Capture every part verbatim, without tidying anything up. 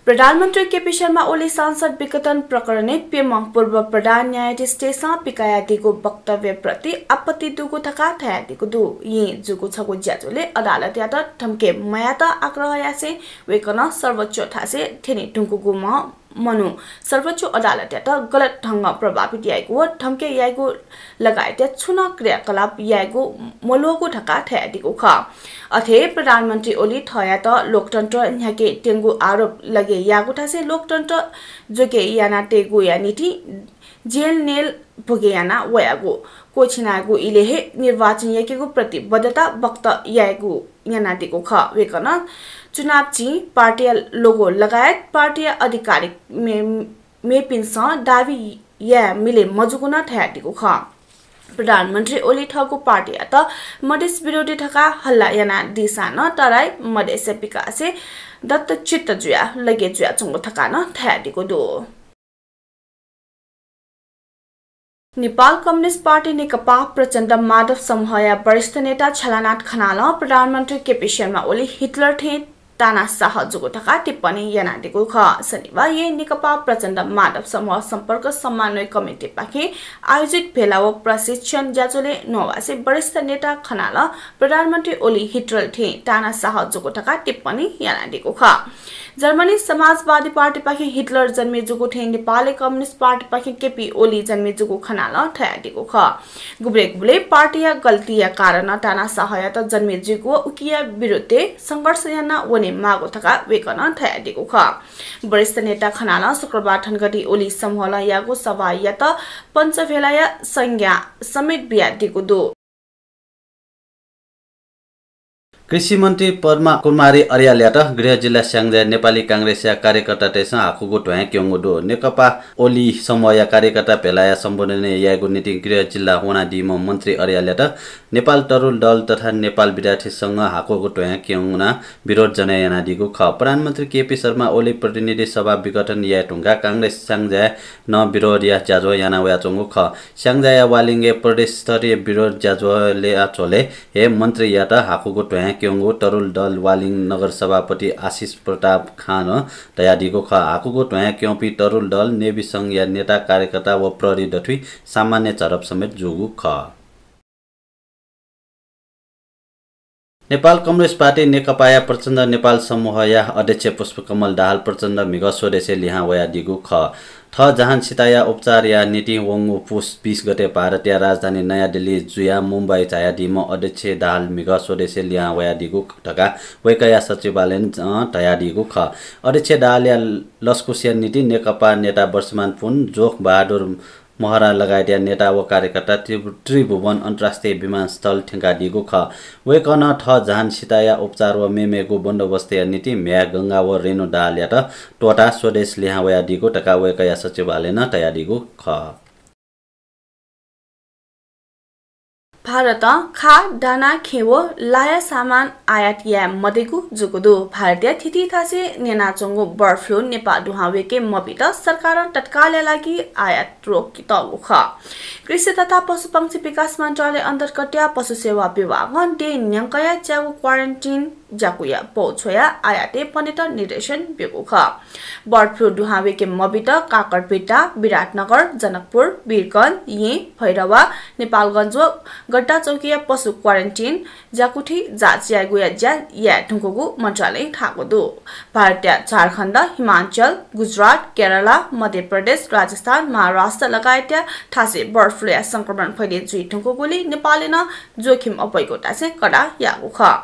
प्रधानमन्त्री केपी शर्मा ओली संसद विघटन प्रकरणय् प्यम्ह पूर्व प्रधान न्यायाधीश तेसं पिकायादीगु वक्तव्यप्रति आपत्ति दुगु धकाः धयादीगु दु। येँ जूगु छगू ज्याझ्वलय् अदालतयात धम्के मयायेत आग्रह यासें वय्कलं सर्वोच्च थासय् थ्यने धुंकूगु म्ह मनू सर्वोच्च अदालतयात गलत ढंगं प्रभावित यायेगु व धम्के यायेगु लगायतया छुं नं क्रियाकलाप यायेगु मल्वःगु धकाः धयादीगु खः। अथे प्रधानमन्त्री ओली थःयात लोकतन्त्र न्ह्याके त्यंगु आरोप लगे याःगु थासय् लोकतन्त्र जोगे याना तयेगुया निंतिं जेल नेल भोगे याना वयागु क्वःछिनागु इलय् हे निर्वाचन याकेगु प्रतिबद्धता व्यक्त यायेगु यानादीगु खः। वय्कलं चुनाव चिं, पार्टीया लोगो लगायत पार्टीया आधिकारिक मे-, मेपिन्सं दावी याये मिले मजूगु नं धयादीगु खः। प्रधानमन्त्री ओली थःगु पार्टीयात मधेस विरोधी धकाः हल्ला यानादीसां नं तराई मधेसया विकासय् दत्तचित्त जुयाः लगे जुयाच्वंगु धकाः नं धयादीगु दु। नेपाल कम्युनिस्ट पार्टी नेकपा प्रचण्ड माधव समूहया वरिष्ठ नेता झ्यालानाथ खनालं प्रधानमन्त्री केपी शर्मा ओली हिटलर थें तानाशाह जूगु धकाः टिप्पणी यानादीगु खः। शनिबार येँ नेकपा प्रचण्ड माधव समूह सम्पर्क समन्वय कमिटीपाखें आयोजित भेला व प्रशिक्षण ज्याझ्वलय् नवासे वरिष्ठ नेता खनालं प्रधानमन्त्री ओली हिटलर थें तानाशाह जूगु धकाः टिप्पणी यानादीगु खः। जर्मनी समाजवादी पार्टीपाखें हिटलर जन्मे जूगु थें नेपालय् कम्युनिस्ट पार्टीपाखें केपी ओली जन्मे जूगु खनालं धयादीगु खः। गुबलें गुबलें पार्टीया गल्तीया कारणं तानाशाहयात जन्मे जुइगु व उकिया विरुद्धय् संघर्ष याना वने माःगु धकाः वय्कलं धयादीगु खः। वरिष्ठ नेता खनालं शुक्रबार थनगडी ओली समूहलं याःगु सभायात पञ्चभेलाया संज्ञा समेत बियादीगु दु। कृषि मन्त्री पद्मा कुमारी अर्यालयात गृह जिल्ला स्याङ्जाया नेपाली कांग्रेसया कार्यकर्तातय्सं हाकूगु ध्वाँय् क्यंगु दु। नेकपा ओली समूहया कार्यकर्ता भेलाया सम्बोधन यायेगु निंतिं गृह जिल्ला वनादीम्ह मन्त्री अर्यालयात नेपाल तरुल दल तथा नेपाल विद्यार्थी संघं हाकूगु ध्वाँय् क्यंगुना विरोध जनाय् यानादीगु खः। प्रधानमन्त्री केपी शर्मा ओली प्रतिनिधि सभा विघटन याये धुंकाः कांग्रेस स्याङ्जाय् नं विरोधया ज्याझ्वः याना वयाच्वंगु खः। स्याङ्जाया वालिङय् प्रदेश स्तरीय विरोध ज्याझ्वलया झ्वलय् हे मन्त्रीयात हाकूगु ध्वाँय् क्यंगु तरुल दल वालिङ नगर सभापति आशिष प्रताप खानं धयादीगु खः। हाकूगु ध्वाँय् क्यंपिं तरुल दल, नेविसंघया नेता कार्यकर्ता व प्रहरी दथुइ सामान्य झडप समेत जूगु खः। नेपाल कम्युनिस्ट पार्टी नेकपाया प्रचण्ड नेपाल समूहया अध्यक्ष पुष्पकमल दाहाल प्रचण्ड म्हिगः स्वदेशय् लिहां वयादीगु खः। थः जहान सीताया उपचारया निंतिं वंगु पुस बीस गते भारतया राजधानी नयाँ दिल्ली जुयाः मुम्बई झायादीम्ह अध्यक्ष दाहाल म्हिगः स्वदेशय् लिहां वयादीगु धकाः वय्कःया सचिवालयनं धयादीगु खः। अध्यक्ष दाहालया लसकुसया निंतिं नेकपा नेता वर्षमान पुन, जोख बहादुर महरा लगायतया नेता व कार्यकर्ता त्रि-, त्रिभुवन अन्तर्राष्ट्रिय विमानस्थल थ्यंकादीगु खः। वय्कलं थः जहान सीताया उपचार व मेमेगु बन्दोबस्तया निंतिं म्ह्याय् गंगा व रेणु दाहालयात त्वःताः स्वदेश लिहां वयादीगु धकाः वय्कःया सचिवालयनं धयादीगु खः। भारतं खाः, दाना, खेँ व लाया सामान आयात याये मदयेगु जूगु दु। भारतया थीथी थासय् न्यनाच्वंगु बर्ड फ्लू नेपाः दुहां वय्के मबीत सरकारं तत्कालया लागि आयात रोक तःगु खः। कृषि तथा पशुपंक्षी विकास मन्त्रालय अन्तर्गतया पशु सेवा विभागं देय् न्यंकया ज्याःगु क्वारेन्टिन ज्याकुया पौ छ्वयाः आयातय् पनेत निर्देशन ब्यूगु खः। बर्ड फ्लू दुहां वय्के मबीत काँकडभिट्टा, विराटनगर, जनकपुर, वीरगंज, येँ, भैरवा, नेपालगञ्ज व गड्डाचौकीया पशु क्वारेन्टिन ज्याकुथि जाँच यायेगुया ज्या याये धुंकूगु मन्त्रालयं धाःगु दु। भारतया झारखण्ड, हिमाञ्चल, गुजरात, केरला, मध्य प्रदेश, राजस्थान, महाराष्ट्र लगायतया थासय् बर्ड फ्लूया संक्रमण फैले जुइ धुंकूगुलिं नेपालय् नं जोखिम अप्वइगु थासय् कडा याःगु खः।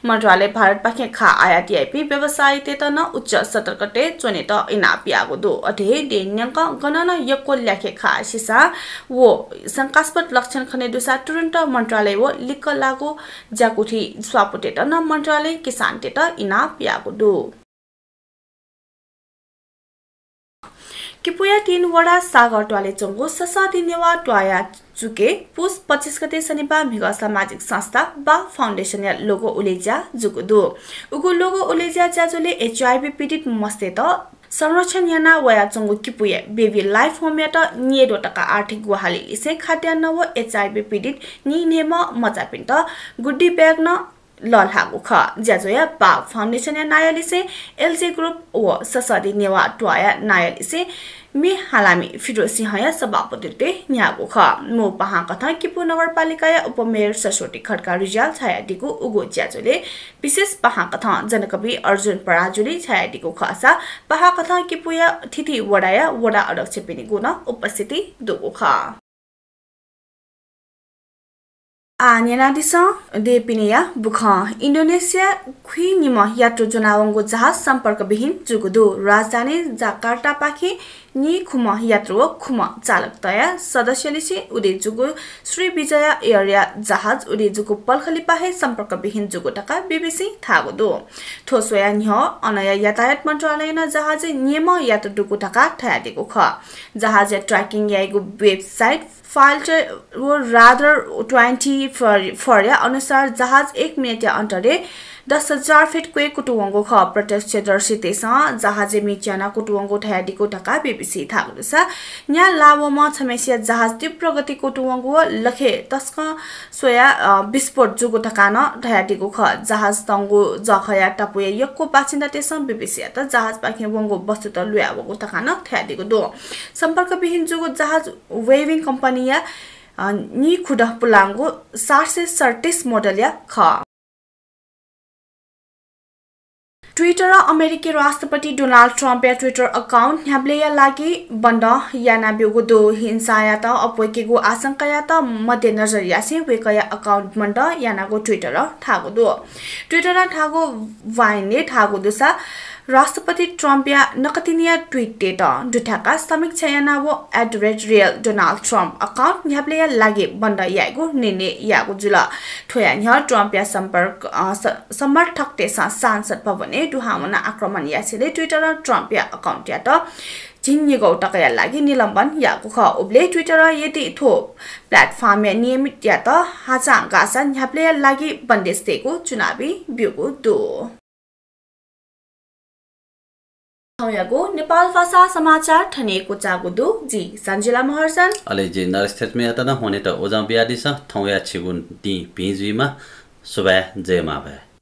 मन्त्रालयं भारतपाखें खाः आयात याइपिं व्यवसायीतय्त नं उच्च सतर्कताय् च्वनेत इनाप याःगु दु। अथे हे देय् न्यंकं गनं नं यक्व ल्याखे खाः सिसां व शंकास्पद लक्षण खने दुसा तुरुन्त मन्त्रालय व लिक्क लाःगु ज्याकुथि स्वापुतय्त नं मन्त्रालयं किसानतय्त इनाप याःगु दु। किपूया तीन वडा सागर त्वालय् च्वंगु ससःति नेवाः त्वाःया चुकय् पुस पच्चिस गते शनिबार म्हिगः सामाजिक संस्था बा फाउन्डेसनया लोगो उलेज्या जूगु दु। उगु लोगो उलेज्या ज्याझ्वलय् एचआइभी पीडित मस्तय्त संरक्षण याना वयाच्वंगु किपुया बेबी लाइफ होमयात न्येद्वः तका आर्थिक ग्वाहालि लिसें खाद्यान्न व एचआइभी पीडित नीन्हय्म्ह मचापिन्त गुड्डी ब्याग नं लःल्हाःगु खः। ज्याझ्वःया बाघ फाउन्डेसनया नायःलिसें एलजी ग्रुप व ससःदि नेवाः त्वाःया नायःलिसें मे हालामि फिरोज सिंहया सभापतित्वय् न्ह्याःगु खः। मू पाहांकथं किपू नगरपालिकाया उपमेयर सरस्वती खड्का रिजाल झायादीगु उगु ज्याझ्वलय् विशेष पाहांकथं जनकवि अर्जुन पराजुली झायादीगु खःसा पाहांकथं किपूया थीथी वडाया वडा अध्यक्षपिनिगु नं उपस्थिति दुगु खः। आः न्यनादिसँ देय्‌पिनिया बुखँ। इन्डोनेसिया खुइनिम्ह यात्रु ज्वनावंगु जहाज सम्पर्कविहीन जूगु दु। राजधानी जाकार्तापाखें नीखुम्ह यात्रु व खुम्ह चालक तया सदस्यलिसें उदे जूगु श्रीविजया एयरया जहाज उदे जूगु पलख लिपा हे सम्पर्कविहीन जूगु धकाः बीबीसीं धाःगु दु। थ्व स्वया न्ह्यः अनया यातायात मन्त्रालयं जहाजय् न्येम्ह यात्रु दुगु धकाः धयादीगु खः। जहाजया ट्र्याकिङ याइगु वेबसाइट फाल्टर व राडार ट्वेन्टी फोर, फोरया अनुसार जहाज एक मिनेटया अन्तरय् दस हजार फिट क्वय् कुतुवंगु खः। प्रत्यक्षदर्शीतय्‌सं जहाजय् मि च्यानाः कुतुवंगु धयादीगु धकाः बीबीसीं धाःगु दुसा न्या लावंम्ह छम्हय्‌सिया जहाज तीव्र गति कुतुवंगु व लखय् तसकं स्वया, अ, विस्फोट जूगु धकाः नं धयादीगु खः। जहाज तंगु जःखःया टापुया यक्व बासिन्दातय्‌सं बीबीसीयात जहाजपाखें वंगु वस्तुत लुयावःगु धकाः नं धयादीगु दु। सम्पर्कविहीन जूगु जहाज वेभिङ कम्पनीया, अ, नीखुदँ पुलांगु सात सय सैँतिस मोडलया खः। Twitter-ं अमेरिकी राष्ट्रपति डोनाल्ड ट्रम्पया Twitter account न्ह्याबलेया लागि बन्द यानाब्यूगु दु। हिंसायात अप्वय्‌केगु आशंकायात मध्यनजर यासें वय्‌कःया account बन्द यानागु Twitter-ं धाःगु दु। Twitter-ं धाःगु वाइनले धाःगु दुसा राष्ट्रपति ट्रम्पया नकतिनिया tweet-तय्‌त दुथ्याकाः समीक्षा याना व at the rate real Donald Trump account न्ह्याबलेया लागि बन्द यायेगु निर्णय याःगु जुल। थ्वया न्ह्यः ट्रम्पया सम्पर्क, अ, स-, समर्थकतय्‌सं सांसद भवनय् दुहां वनाः आक्रमण यासेंलि Twitter-ं ट्रम्पया account-यात झिंनिगौ तकया लागि निलम्बन याःगु खः। उबलय् Twitter-ं यदि थ्व platform-या नियमितयात हाचां गाःसा न्ह्याबलेया लागि बन्देज तयेगु चुनौती ब्यूगु दु। थौंयागु नेपाल भाषा समाचार थन हे क्वचाःगु दु। जि सञ्जिला महर्जन। अले जि नरेश थेच्मीयात नं हनेत उजं बियादिसँ। थौंया छिगु दिं भिं जुइमा। सुभाय्, जय मांभाय्।